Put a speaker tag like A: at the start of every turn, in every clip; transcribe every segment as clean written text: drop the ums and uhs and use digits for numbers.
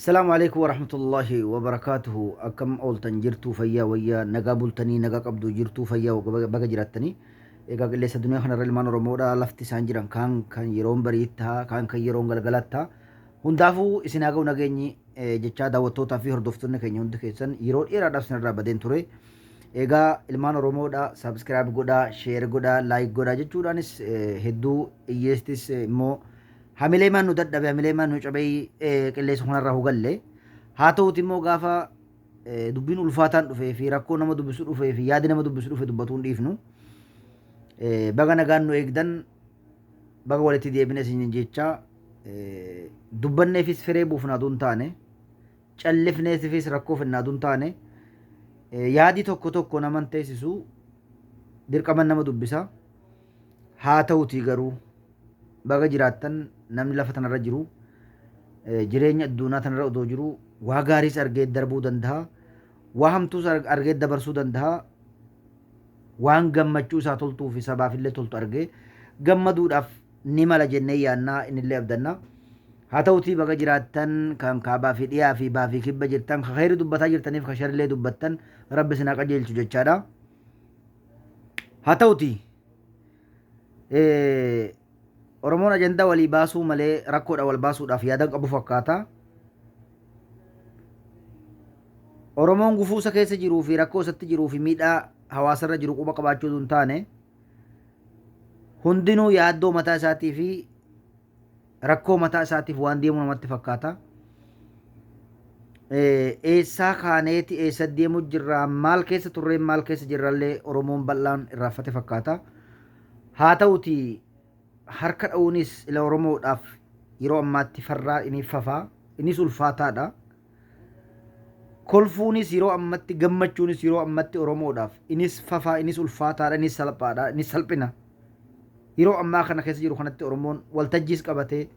A: Salaamu alaikum warahmatullahi wabarakaatuhu. Akkam ooltan jirtuu fayyaa wayyaa nagaa bultanii nagaa qabdu jirtuu fayyaa baga jiraattanii. Egaa qilleensa duniyaa kanarra ilmaan Oromoodha lafti isaan jiran kaan kan yeroon bariitti ta'a kaan kan yeroon galgalaatti ta'a. Hundaafuu isin haa ga'u nageenyi jechaa daawwattootaa fi hordoftoonni keenya hundi keessan yeroo dheeraadhaaf isinirraa badeen ture. Egaa ilmaan Oromoodha subscribe godhaa, share godhaa, like godhaa jechuudhaanis hedduu hiyyeestis immoo Hamilee maan nu dadhabe, hamilee maan nu cabee qilleensa kanarraa hugalle. Haa ta'uuti immoo gaafa dubbiin ulfaataan dhufee fi rakkoo nama dubbisu dhufee fi yaadi nama dubbisu dhufe dubbatuu hin dhiifnu. Baga nagaan nu eegdan, baga walitti deebine isin jecha dubbanneefis firee buufnaa duun taane, callifneefis rakkoo finnaa duun taane, yaadi tokko tokko naman teessisu dirqaman nama dubbisa. Haa ta'utii garuu baga jiraattan namni lafa tanarra jiru jireenya addunyaa tanarra odoo jiru waa gaariis argee darbuu danda'a, waa hamtuus argee dabarsuu danda'a, waan gammachuu isaa toltuu fi sabaafillee toltu argee gammaduudhaaf ni mala jennee yaannaa innillee abdanna. Haa ta'utii baga jiraattan kan kaabaa fi dhiyaa fi baa fi kibba jirtan ka kheyri dubbataa jirtaniif ka sharrillee dubbattan rabbi isin haa qajeelchu jechaadha. Haa ta'utii Oromoon ajandaa walii baasuu malee rakkoodha wal baasuudhaaf yaadan qabu fakkaata. Oromoon gufuu isa keessa jiruu fi rakkoo isatti jiruu fi miidhaa hawaasarra jiru quba qabaachuu hin taane hundinuu yaaddoo mataa isaatii fi rakkoo mataa isaatiif waan deemu namatti fakkaata. Eessaa kaaneeti eessa deemu jirra maal keessa turreen maal keessa jirrallee Oromoon bal'aan irraanfate fakkaata. Haa ta'uti harka dha'uunis ila Oromoodhaaf yeroo ammaatti farraa inni fafaa innis ulfaataadha. Kolfuunis yeroo ammatti gammachuunis yeroo ammatti Oromoodhaaf innis fafaa innis ulfaataadha innis salphaadha innis salphina. Yeroo ammaa kana keessa jiru kanatti Oromoon waltajjiis qabatee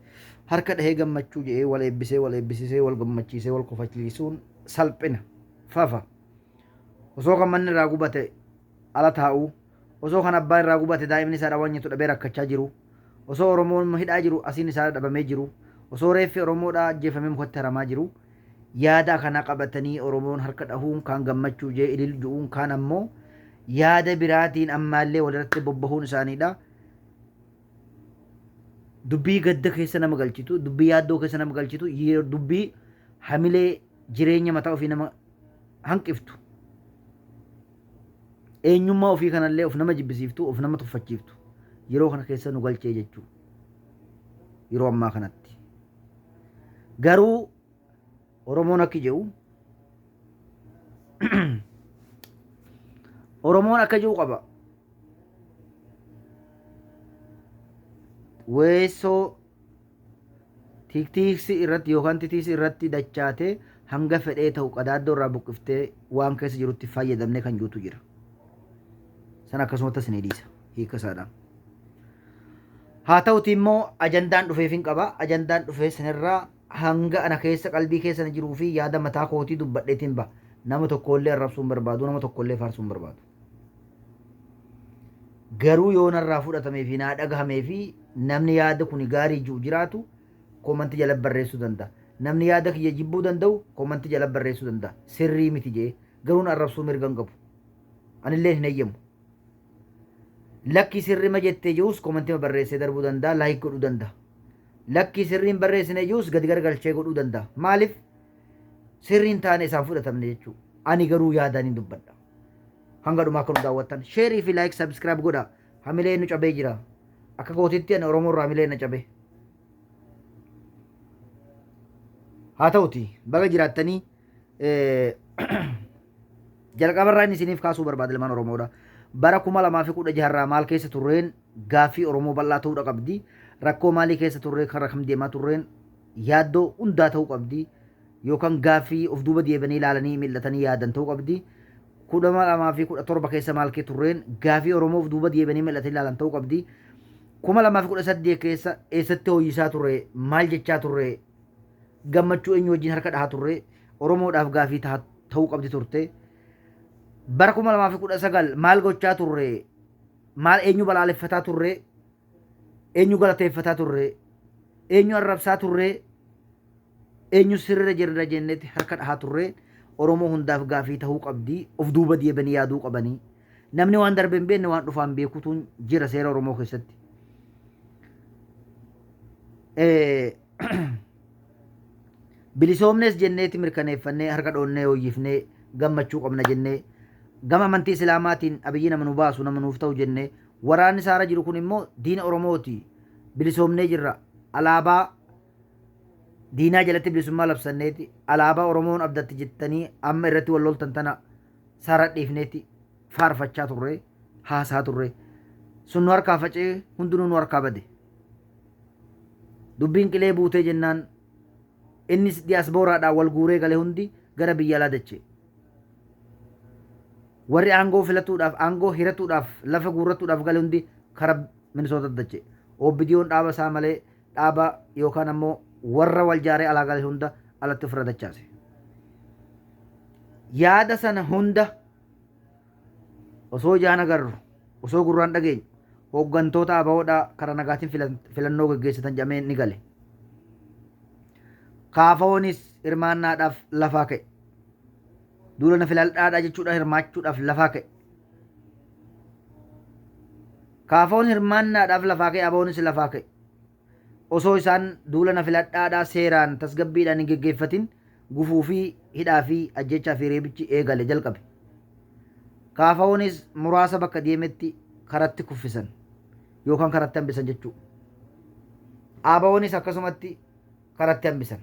A: harka dhahee gammachuu jedhee wal eebbisee wal eebbisisee wal gammachiisee wal kofalchiisuun salphina fafa. Osoo kan manni irraa gubate ala taa'uu osoo kan abbaan irraa gubate daa'imni isaa dhawaan nyaatu dhabee rakkachaa jiru osoo Oromoon hidhaa jiru asiin isaa dhabamee jiru osoo reeffi Oromoodhaa ajjeefamee mukatti haramaa jiru yaada akkanaa qabatanii Oromoon harka dhahuun kaan gammachuu jee ilil ju'uun kaan ammoo yaada biraatiin ammaallee walirratti bobbahuun isaaniidha. Dubbii gadda keessa nama galchitu, dubbii yaaddoo keessa nama galchitu, dubbii hamilee jireenya mataa ofii nama hanqiftu. Eenyummaa ofii kanallee of nama jibbisiiftu, of nama tuffachiiftu. Yeroo kana keessa nu galchee jechuudha. Yeroo ammaa kanatti. Garuu Oromoon akki jedhu Oromoon akka jedhu qaba. Weessoo tiktiiksi irratti yookaan titiisi irratti dachaatee hanga fedhee ta'u qadaaddoo irraa buqqiftee waan keessa jirutti fayyadamnee kan juutu jira. San akkasumatti isinii dhiisa hiika isaadhaan. Haa ta'uti immoo ajandaan dhufeef hin qaba. Ajandaan dhufee sanirraa hanga ana keessa qalbii keessa na jiruu fi yaada mataa kootii dubbadheetiin baha. Nama tokkollee arrabsuu hin barbaadu, nama tokkollee faarsuu hin barbaadu. Garuu yoo narraa fudhatamee fi naa dhagahamee fi namni yaada kuni gaarii ji'u jiraatu koomantii jala barreessuu danda'a. Namni yaada kiyya jibbuu danda'u koomantii jala barreessuu danda'a. Sirrii miti jee garuu na arrabsuu mirga hin qabu. Anillee hin hayyamu. Lakkii sirrima jettee ji'us koomantii barreessee darbuu danda'a, laayik godhuu danda'a. Lakkii sirrii hin barreessine ji'us gadi garagalchee godhuu danda'a. Maaliif? Sirrii hin taane isaan fudhatamne jechuudha. Ani garuu yaadaan hin dubbadha. Hanga dhumaa akka nu daawwattan sheerii fi laayik sabiskiraayib godha. Hamilee nu cabee jira. Akka kootitti ani Oromoo irraa hamilee na cabe. Haa ta'uti baga jiraattanii jalqabarraa inni isiniif kaasuu barbaada ilmaan Oromoodha. Bara 2016 irraa maal keessa turreen gaaffii Oromoo bal'aa ta'uudha qabdi. Rakkoo maalii keessa turree karra kam deemaa turreen yaaddoo hundaa ta'uu qabdi. Yookaan gaaffii of duuba deebanii ilaalanii mil'atanii yaadan ta'uu qabdi. 2017 keessa maal kee turreen gaaffii Oromoo of duuba deebanii mil'atanii ilaalan ta'uu qabdi. 2018 keessa eessatti hooyyisaa turre maal jechaa turre gammachuu eenyu wajjin harka dhahaa turre Oromoodhaaf gaaffii ta'uu qabdi turte. Bara 2019 maal gochaa turre maal eenyu balaaleffataa turre eenyu galateeffataa turre eenyu arrabsaa turre Eenyu sirriirra jirra jenneeti harka dhahaa turre Oromoo hundaaf gaafii tahuu qabdi. Of duuba deebanii yaaduu qabanii. Namni waan darbe hin beekne waan dhufaan beekutuun jira seera Oromoo keessatti. Bilisoomnes jenneeti mirkaneeffannee harka dhoonnee hooyyifnee gammachuu qabna jennee gama amantii Islaamaatiin Abiyyi nama nu baasu nama nuuf ta'u jennee waraanni isaarra jiru kun immoo diina Oromooti bilisoomnee jirra alaabaa diinaa jalatti bilisummaa labsanneeti alaabaa Oromoon abdatti jettanii amma irratti wal loltan tana saara dhiifneeti faarfachaa turre haasaa turre sun nu harkaa faca'ee hundinuu nu harkaa bade. Dubbiin qilee buutee jennaan innis diyaasbooraadhaan wal guuree gale hundi gara biyya alaa dache. Warri aangoo filatuudhaaf, aangoo hiratuudhaaf, lafa guurratuudhaaf gale hundi kara Minisoota dache. OPDOn dhaaba isaa malee dhaaba yookaan ammoo warra wal jaaree alaa gale hunda alatti ofirra dachaase. Yaada sana hunda Osoo ijaan agarru, osoo gurraan dhageenyu, hooggantoota ABOdhaa karaa nagaatiin filannoo geggeessatan jedhamee ni gale. KFOnis hirmaannaadhaaf lafaa ka'e. Duula na filadhaadhaa jechuudhaan hirmaachuudhaaf lafaa ka'e. KFOn hirmaannaadhaaf lafaa ka'e, ABOnis lafaa ka'e. Osoo isaan duula na filadhaadhaa seeraan tasgabbiidhaan hin geggeeffatin gufuu fi hidhaa fi ajjeechaa fi reebichi eegale, jalqabe. KFOnis muraasa bakka deemetti karatti kuffisan yookaan karatti hambisan jechuu. ABOnis akkasumatti karatti hambisan.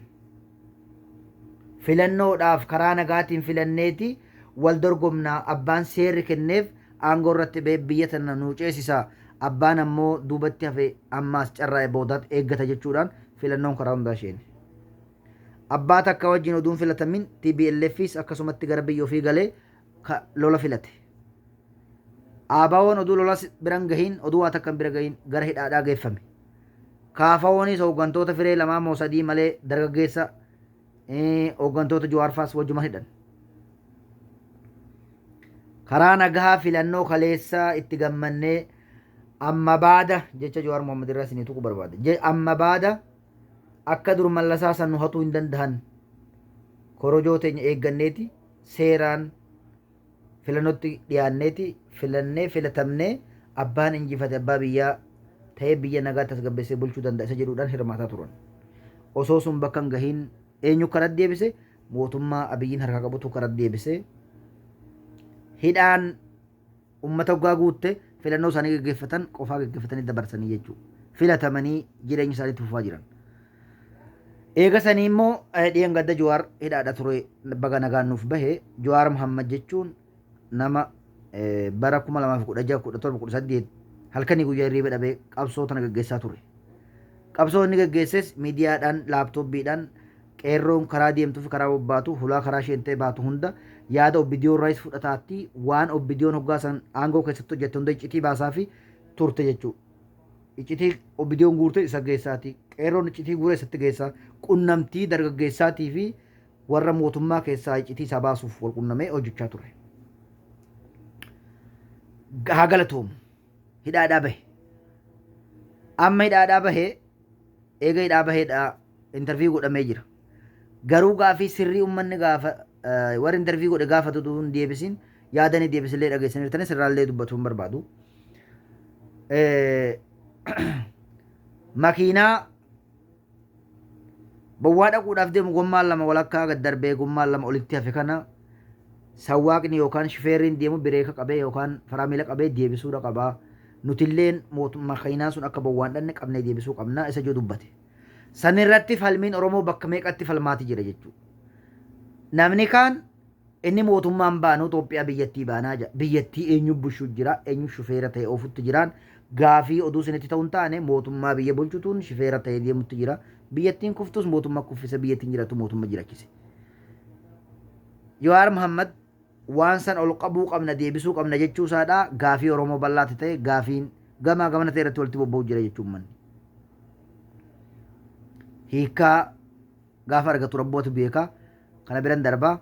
A: Filannoodhaaf karaa nagaatiin filanneeti wal dorgomnaa abbaan seerri kenneef aangoo irratti ba'ee biyya tana nuu ceesisa abbaan ammoo duubatti hafe ammaas carraa'e boodaat eeggata jechuudhaan filannoon karaa hundaa sheene. Abbaa takka wajjin oduun filatamin TPLFis akkasumatti gara biyya ofii galee ka lola filate. ABOn oduu lolas bira hin gahin, oduu waa takka hin bira gahin gara hidhaadhaa geeffame. KFOnis hooggantoota firee lamaa moo sadii malee dargaggeessa hooggantoota Jawaar faas wajjuma hidhan. Karaa nagahaa filannoo kaleessa itti gammannee amma baada jecha Jawaar Mohammad irraa isinii tuquu barbaada. Amma baada akka dur Mallasaa san nu hatuu hin dandahan. Korojoo teenya eegganneeti seeraan filannotti dhiyaanneeti filannee filatamnee abbaan injifate abbaa biyyaa ta'ee biyya nagaa tasgabbeessee bulchuu danda'a isa jedhuudhaan hirmaataa turan. Osoo sun bakka hin gahiin eenyu karatti deebise? Mootummaa Abiyyiin harkaa qabutu karatti deebise. Hidhaan ummata hoggaa guutte filannoo isaanii geggeeffatan qofaa geggeeffatanii dabarsanii jechuudha. Filatamanii jireenya isaaniitti fufaa jiran. Eega sanii immoo dhiyeen gadda Jawaar hidhaadha ture baga nagaan nuuf bahe. Jawaar Muhammad jechuun nama bara 2016, 17, 18 halkanii guyyaa hirriiba dhabee qabsoo tana geggeessaa ture. Qabsoo inni geggeesses miidiyaadhaan, laaptooppiidhaan Qeerroon karaa deemtuu fi karaa bobbaatu, hulaa karaa isheen ta'e baatu hunda yaada OPDO irraayis fudhataatti waan OPDOn hoggaa san aangoo keessatti hojjette hunda iccitii baasaafi turte jechuudha. Iccitii OPDOn guurte isa geessaati. Qeerroon iccitii guure isatti geessaa. Qunnamtii dargaggeessaatii fi warra mootummaa keessaa iccitii isaa baasuuf wal qunnamee hojjechaa ture. Haa galatoomu. Hidhaadhaa bahe. Amma hidhaadhaa bahee eega hidhaa baheedha interview godhamee jira. Garuu gaafii sirrii ummanni gaafa warri interview godhe gaafatu utuu hin deebisin yaada inni deebisillee dhageessaniirtanis irraallee dubbatu hin barbaadu. Makiinaa bowwaa dhaquudhaaf deemu gommaan lama walakkaa gad darbee gommaan lama olitti hafe kana sawwaaqni yookaan shifeerriin deemu bireeka qabee yookaan faraamiila qabee deebisuudha qaba. Nutilleen makiinaan sun akka bowwaan dhanne qabnee deebisuu qabna isa jedhu dubbate. San irratti falmiin Oromoo bakka meeqatti falmaati jira jechuudha. Namni kaan inni mootummaan baanuu Itoophiyaa biyyattii baanaa jira. Biyyattii eenyu bulchuu jira, eenyu shufeera ta'e oofutti jiraan gaafii oduu isinitti ta'uu hin taane mootummaa biyya bulchutuun shifeera ta'ee deemutti jira. Biyyattiin kuftus mootummaa kuffise, biyyattiin jiraattu mootummaa jiraachise. Jawaar Muhammad waan san ol qabuu qabna deebisuu qabna jechuu isaadha gaafii Oromoo bal'aatti ta'e gaafiin gamaa gamana ta'e irratti walitti bobba'u jira jechuun manni. Hiikkaa gaafa argatu rabbootu beeka kana biran darbaa.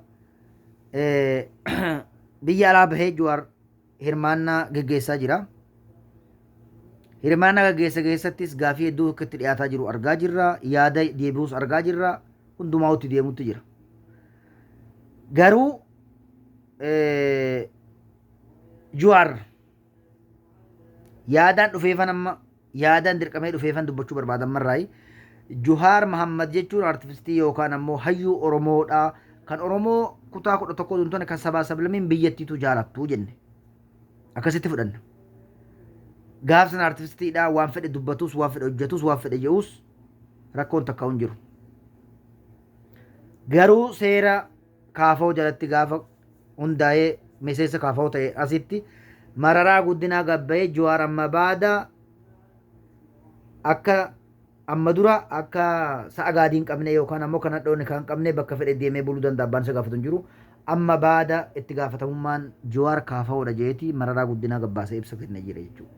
A: Biyya alaa bahee Jawaar hirmaannaa geggeessaa jira. Hirmaannaa geggeessa keessattis gaafii hedduu akka itti dhiyaataa jiru argaa jirra. Yaada deebi'us argaa jirra. Hundumaa itti deemutti jira. Garuu Juwaar yaadaan dhufeefan amma yaadaan dirqamee dhufeefan dubbachuu barbaada ammarraayi. Juhaar Mahammad jechuun artistii yookaan ammoo hayyuu Oromoodha. Kan Oromoo kutaa 11 tun tane kan sabaa sablammiin biyyattiitu jaalattu jenne. Akkasitti fudhanna. Gaaf sana artistiidha waan fedhe dubbatus waan fedhe hojjetus waan fedhe je'us rakkoon takka hin jiru. Garuu seera kaafoo jalatti gaafa hundaa'ee miseensa kaafoo ta'e asitti Mararaa Guddinaa gabbayee Jawaar amma baada akka amma dura akka sa'a gaadii hin qabne yookaan ammoo kan hadhoonni kan hin qabne bakka fedhe deemee buluu danda'a abbaan isa gaafatu hin jiru. Amma baada itti gaafatamummaan Jawaar kaafaoodha jeeti Mararaa Guddinaa gabbaasee ibsa kennee jira jechuudha.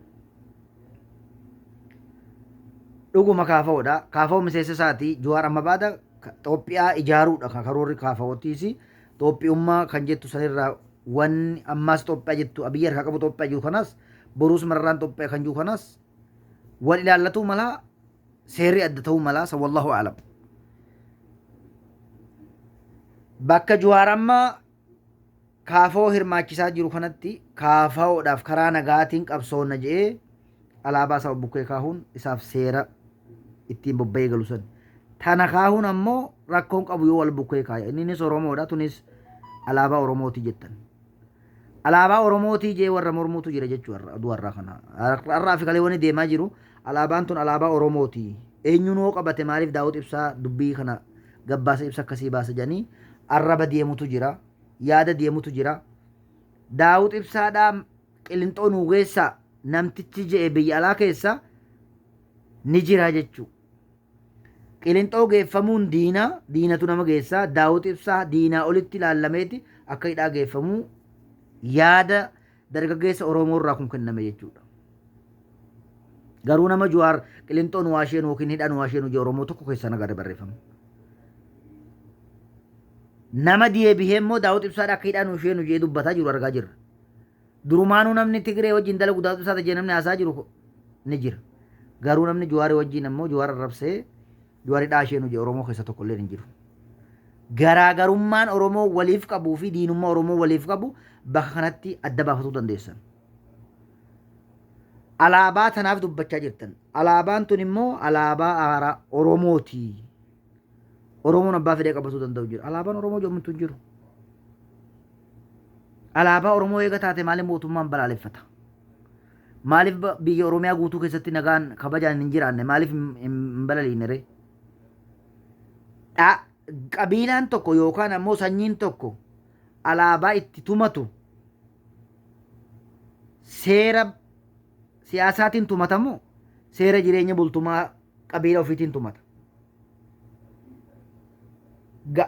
A: Dhuguma kaafaoodha. Kaafao miseensa isaati. Jawaar amma baada Xoophiyaa ijaaruudha kan karoorri kaafaootiis. Xoophiyummaa kan jettu sanirraa wanni ammaas Xoophiyaa jettu Abiyyi harkaa qabu Xoophiyaa jiru kanas boruus Mararaan Xoophiyaa kan jiru kanas wal ilaallatuu malaa seerri adda ta'uu malaa san wallahu a'lam. Bakka Jawaar amma kaafoo hirmaachisaa jiru kanatti kaafaoodhaaf karaa nagaatiin qabsoonna je'ee alaabaa isaa bukkee kaahuun isaaf seera ittiin bobba'ee galu san. Tana kaahuun ammoo rakkoon qabu yoo wal bukkee kaaya. Inninis Oromoodha tunis alaabaa Oromooti jettan. Alaabaa Oromootii jee warra mormuutu jira jechuu har'a aduu har'aa kana. Har'aa fi kalee wanni deemaa jiru alaabaan tun alaabaa Oromooti. Eenyuun hoo qabate maaliif Daawud Ibsaa dubbii kana gabbaasa ibsa akkasii baasa jedhanii arraba deemutu jira. Yaada deemutu jira. Daawud Ibsaadhaa Qilinxoo nuu geessaa namtichi je'e biyya alaa keessa ni jira jechuu. Qilinxoo geeffamuun diina, diinatu nama geessa. Daawud Ibsaa diinaa olitti ilaallameeti akka hidhaa geeffamuu yaada dargaggeessa Oromoo irraa kun kenname jechuudha. Garuu nama Juwaar Qilinxoo nu waasheenu yookiin hidhaa nu waasheenu jee Oromoo tokko keessaa nagarre barreeffama. Nama deebihee immoo Daawud Ibsaadha akka hidhaa nu isheenu jee dubbataa jiru argaa jirra. Durumaanuu namni Tigree wajjin dalagu Daawud Ibsaa jee namni haasaa jiru ni jira. Garuu namni Juwaarii wajjin ammoo Juwaar arrabsee Juwaar hidhaa isheenu jee Oromoo keessa tokko illee hin jiru. Garaagarummaan Oromoo waliif qabuu fi diinummaa Oromoo waliif qabu bakka kanatti adda baafatuu dandeessan. Alaabaa tanaaf dubbachaa jirtan. Alaabaan tun immoo alaabaa aaraa Oromooti. Oromoon abbaa fedhee qabatuu danda'u jira. Alaabaan Oromoo jedhamtu hin jiru. Alaabaa Oromoo eega taate maaliif mootummaan balaaleffata? Maaliif biyya Oromiyaa guutuu keessatti nagaan kabajaan hin jiraanne? Maaliif hin balaliine ree? Qabiilaan tokko yookaan ammoo sanyiin tokko alaabaa itti tumatu seera siyaasaatiin tumatamoo seera jireenya bultumaa qabiila ofiitiin tumata?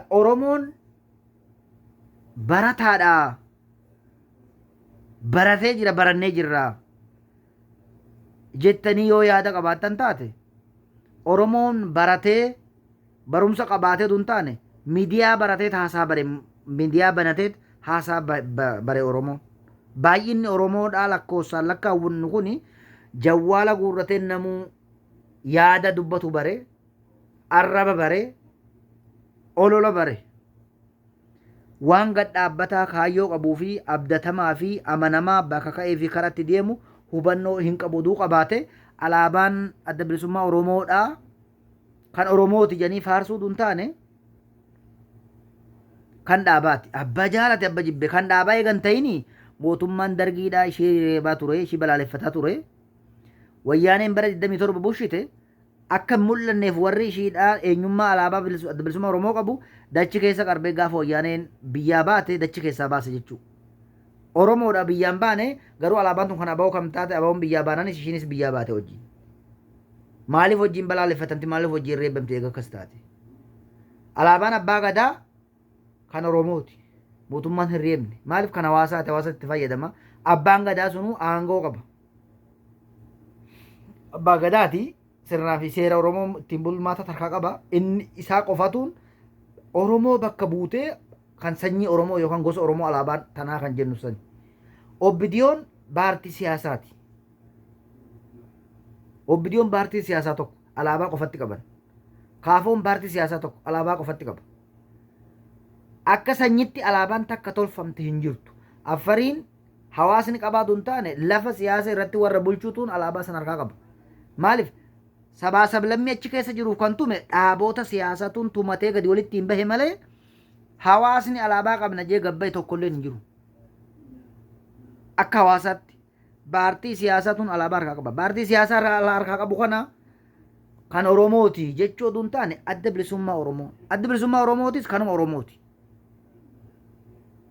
A: Oromoon barataadha. Baratee jira barannee jirra jettanii yoo yaada qabaattan taate Oromoon baratee barumsa qabaatee utuu hin taane miidiyaa baratee haasaa bare miidiyaa banatee haasaa bare Oromoon. Baay'inni Oromoodhaa lakkoofsaan lakkaawwannu kuni jawwaala guurratee namuu yaada dubbatu bare arraba bare olola bare waan gad dhaabbataa kaayyoo qabuu fi abdatamaa fi amanamaa bakka ka'ee fi karatti deemu hubannoo hin qabu oduu qabaate alaabaan Adda Bilisummaa Oromoodhaa kan Oromooti jedhanii faarsuu hin taane kan dhaabaati. Abbaa jaalate abba jibbe kan dhaabaa eegan ta'ini mootummaan dargiidhaa ishee reebaa ture ishee balaaleffataa ture. Wayyaaneen bara 27 bushite akka hin mul'anneef warri ishiidhaa eenyummaa alaabaa Adda Bilisummaa Oromoo qabu dachi keessa qarbee gaafa wayyaaneen biyyaa baate dachi keessaa baase jechuudha. Oromoodha biyyaan baane garuu alaabaan tun kan ABO kam taate ABOn biyyaa baanaanis ishiinis biyyaa baate wajjin. Maaliif wajjin balaaleffatamti maaliif wajjin reebamti eega akkas taate. Alaabaan abbaa gadaa kan Oromooti. Mootummaan hin reebne. Maaliif kan hawaasaati hawaasa itti fayyadama. Abbaan gadaa sunuu aangoo qaba. Abbaa gadaati sirnaa fi seera Oromoo ittiin bulmaata tarkaa qaba. Inni isaa qofatuun Oromoo bakka buutee kan sanyii Oromoo yookaan gosa Oromoo alaabaan tanaa kan jennu sani. Obbidiyoon paartii siyaasaati. Obbidiyoon paartii siyaasaa tokko alaabaa qofatti qaban. Kaafoon paartii siyaasaa tokko alaabaa qofatti qaba. Akka sanyitti alaabaan takka tolfamte hin jirtu. Affariin hawaasni qabaatu hin taane lafa siyaasa irratti warra bulchuutuun alaabaa san harkaa qaba. Maaliif? Sabaa sablammii achi keessa jiruuf kan tume dhaaboota siyaasatuun tumatee gadi walitti hin bahe malee hawaasni alaabaa qabna jee gabbaye tokkolleen hin jiru. Akka hawaasaatti paartii siyaasatuun alaabaa harkaa qaba. Paartii siyaasaa harkaa qabu kana kan Oromooti jechuu oduu hin taane Adda Bilisummaa Oromoo. Adda Bilisummaa Oromootis kanuma Oromooti.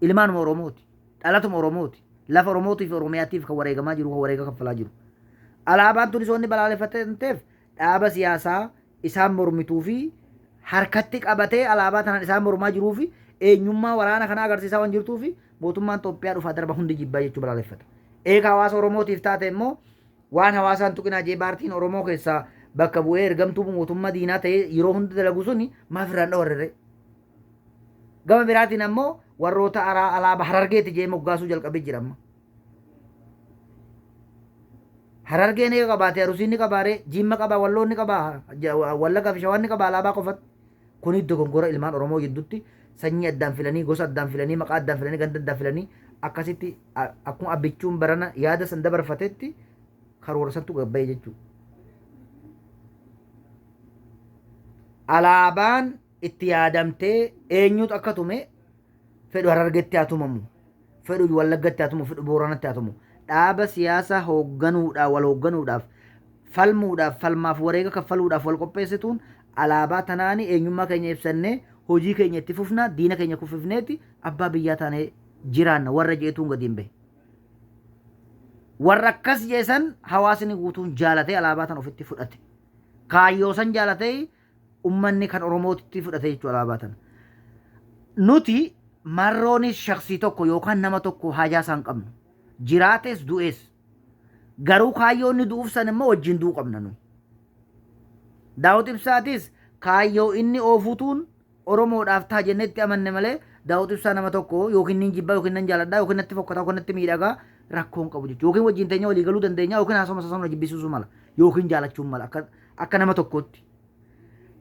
A: Ilmaanuma Oromooti. Dhalatuma Oromooti. Lafa Oromootiif fi Oromiyaatiif kan wareegamaa jiru, kan wareega kaffalaa jiru. Alaabaan tunis wanni balaaleffatamteef dhaaba siyaasaa isaan mormituu fi harkatti qabatee alaabaa tanaan isaan mormaa jiruu fi eenyummaa waraana kanaa agarsiisaa waan jirtuu fi mootummaan Itoophiyaa dhufaa darba hundi jibbaa jechuu balaaleffata. Eega hawaasa Oromootiif taate immoo waan hawaasaan tuqinaa jee paartiin Oromoo keessaa bakka bu'ee ergamtuu mootummaa diinaa ta'ee yeroo hunda dalagu suni maaf irraan dhawarrere? Gama biraatiin ammoo warroota araa alaaba Harargeeti jee moggaasuu jalqabee jira amma. Harargeen eega qabaate Arusiin ni qabaare, Jimma qabaa, Walloon ni qabaa, Wallaggaa fi Shawaan ni qabaa alaabaa qofatti. Kuni dogongora ilmaan Oromoo gidduutti sanyii addaan filanii, gosa addaan filanii, maqaa addaan filanii, ganda addaan filanii akkasitti akkuma Abbichuun barana yaada san dabarfatetti karoora santu gabbaye jechuudha. Alaabaan itti yaadamtee eenyutu akka tume, fedhu Harargetti haa tumamu, fedhu Wallaggatti haa tumamu, fedhu Booranatti haa tumamu. Dhaaba siyaasaa hoogganuudhaaf, wal hoogganuudhaaf, falmuudhaaf, falmaaf wareega kaffaluudhaaf wal qopheessituun alaabaa tanaani eenyummaa keenya ibsannee hojii keenya itti fufna, diina keenya kuffifneeti abbaa biyyaa taanee jiraanna warra jeetuun gadi hin bahe. Warra akkas jeesan hawaasni guutuun jaalatee alaabaa tan ofitti fudhate. Kaayyoo san jaalatee ummanni kan Oromootitti fudhate jechuudha alaabaa tana. Nuti Marroonis shaksii tokko yookaan nama tokko haajaa isaan qabnu. Jiraates du'ees. Garuu kaayyoo inni du'uuf san immoo wajjin du'uu qabna nuyi. Daawud Ibsaatis kaayyoo inni oofutuun Oromoodhaaf ta'a jennee itti amanne malee Daawud Ibsaa nama tokko yookiin nin jibba yookiin nan jaaladha yookiin natti fokkata yookiin natti miidhagaa rakkoon qabu jechuudha. Yookiin wajjin teenya walii galuu dandeenya yookiin haasawuma isaa sana jibbisiisuu mala yookiin jaalachuun mala akka nama tokkootti.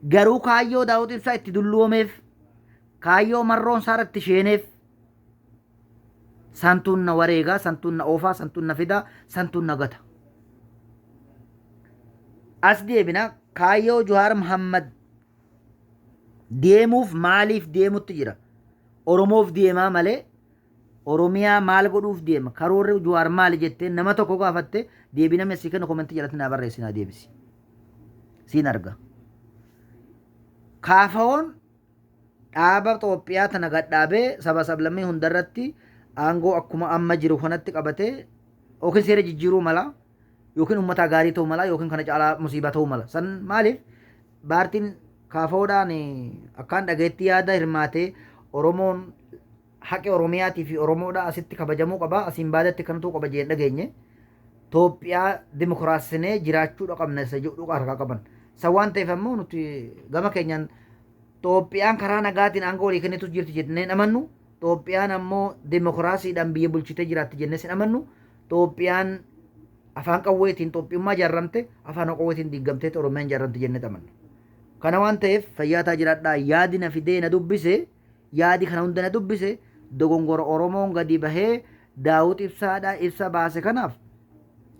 A: Garuu kaayyoo Daawud Ibsaa itti dulloomeef, kaayyoo Marroon Saara itti sheeneef, santuun na wareegaa, santuun na oofaa, santuun na fidaa, santuun na gata. As deebina, kaayyoo Jawaar Muhammad deemuuf maaliif deemutti jira? Oromoof deemaa malee Oromiyaa maal godhuuf deema? Karoorri Jawaar maali jettee nama tokko gaafatte deebii namni asii kennu komentii jalatti naa barreessi, naa deebisi. Siin arga. Kaafawoon dhaaba Xoophiyaa tana gadhaabee saba sablammii hundarratti aangoo akkuma amma jiru kanatti qabatee yookiin seera jijjiiruu mala yookiin uummataa gaarii ta'uu mala yookiin kana caalaa musiibaa ta'uu mala. San maaliif paartiin kaafawoodhaan akkaan dhageetti yaada hirmaatee Oromoon haqi Oromiyaatii fi Oromoodhaa asitti kabajamuu qaba, asiin baadatti kana ta'uu qaba jeen dhageenye. Toophiyaa dimokiraassinee jiraachuudha qabna isa jedhu harkaa qaban. San waan ta'eef ammoo nuti gama keenyaan Toophiyaan karaa nagaatiin aangoo walii kennitus jirti jennee hin amannu. Toophiyaan ammoo dimokiraasiidhaan biyya bulchitee jiraatti jennees hin amannu. Toophiyaan afaan qawweetiin Toophiyummaa ijaarramte, afaan qawweetiin diigamteetti Oromiyaan ijaarramte jennee amanna. Kana waan ta'eef fayyaa ta'aa jiraadhaa. Yaadi na fidee na dubbise, yaadi kana hunda na dubbise, dogongora Oromoon gadi bahee Daawud Ibsaadhaa ibsa baase kanaaf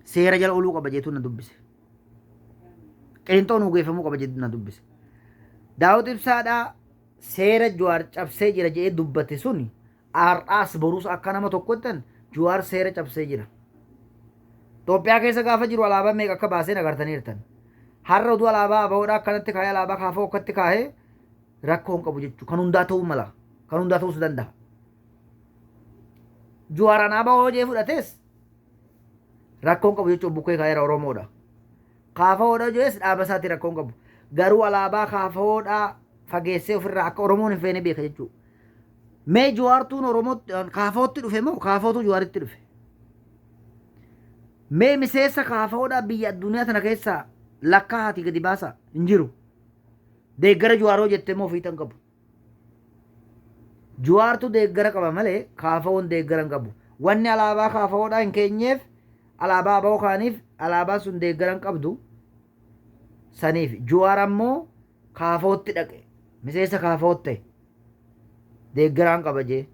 A: seera jala ooluu qaba jeetu na dubbise. Qilinxoo nuu geeffamuu qaba jeetu na dubbise. Daawud Ibsaadhaa seera Jawaar cabsee jira jedhee dubbate suni har'aas boruus akka nama tokkottan Jawaar seera cabsee jira. Itoophiyaa keessa gaafa jiru alaabaa meeqa akka baaseen agartaniirtan. Har'a oduu alaabaa ABOdhaa akkanatti kaa'ee alaabaa KFO akkatti kaa'ee rakkoo hin qabu jechuudha. Kan hundaa ta'uu mala. Kan hundaa ta'uus danda'a. Jawaar alaabaa hojii fudhates rakkoo hin qabu jechuun bukkee kaa'eera Oromoodha. KFOdha jees dhaaba isaatti rakkoo hin qabu. Garuu alaabaa KFOdhaa fageessee ofirraa akka Oromoon hin feene beeka jechuudha. Mee Jawaartuun Oromootti KFOtti dhufe moo KFOtu Jawaaritti dhufe? Mee miseensa KFOdhaa biyya addunyaa tana keessaa lakkaa haati gadi baasaa hin jiru. Deeggara Jawaaroo jettee moo fiixan qabu. Jawaartu deeggara qaba malee KFOn deeggara hin qabu. Wanni alaabaa KFOdhaa hin keenyeef alaabaa ABO kaaniif alaabaan sun deeggara hin qabdu. Saniif Jawaar ammoo Kaafootti dhaqe. Miseensa kaafootti ta'e. Deeggaraan qaba jee.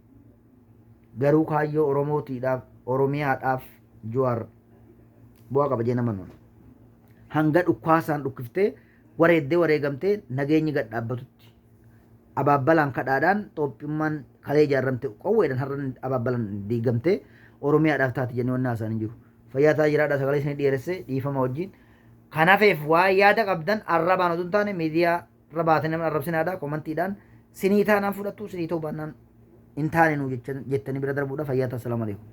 A: Garuu kaayyoo Oromootiidhaaf, Oromiyaadhaaf Jawaar bu'aa qaba jee nama nuun. Hanga dhukkaasaan dhukkiftee wareeddee wareegamtee nageenyi gad dhaabbatutti. Abaabbalaan kadhaadhaan Xoophiyummaan kalee ijaarramte qawweedhaan har'a abaabbalaan diigamtee Oromiyaadhaaf taati jennee wanni haasa'an hin jiru. Fayyaa ta'aa jiraadhaa, sagalee isinii dheeresse, dhiifama wajjin. Kan hafeef waa yaada qabdan arrabaan otoo hin taane miidiyaa irra baatanii nama arrabsinaadha, komantiidhaan sinii taanaan fudhattu, sinii ta'uu baannaan hin taane nuu jettanii bira darbuudha. Fayyaa ta'aa, salaamu alaikum.